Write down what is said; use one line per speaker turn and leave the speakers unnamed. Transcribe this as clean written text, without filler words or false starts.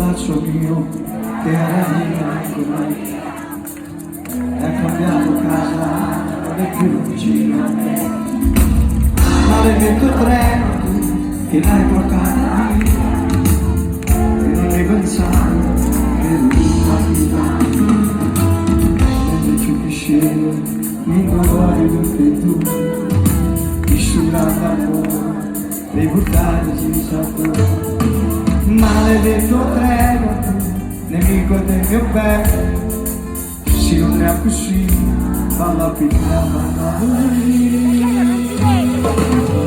palazzo mio che era mio anche me. È cambiato casa, non è più vicino a me. Maledetto treno tu che l'hai portata via e non ne pensare che l'umanità mentre ci cresceva in cuore tutte e due questo grande amore di portarci sapore. Maledetto treno tu, nemico del mio bene, se non è così, falla pigliare.
Non ti vedo.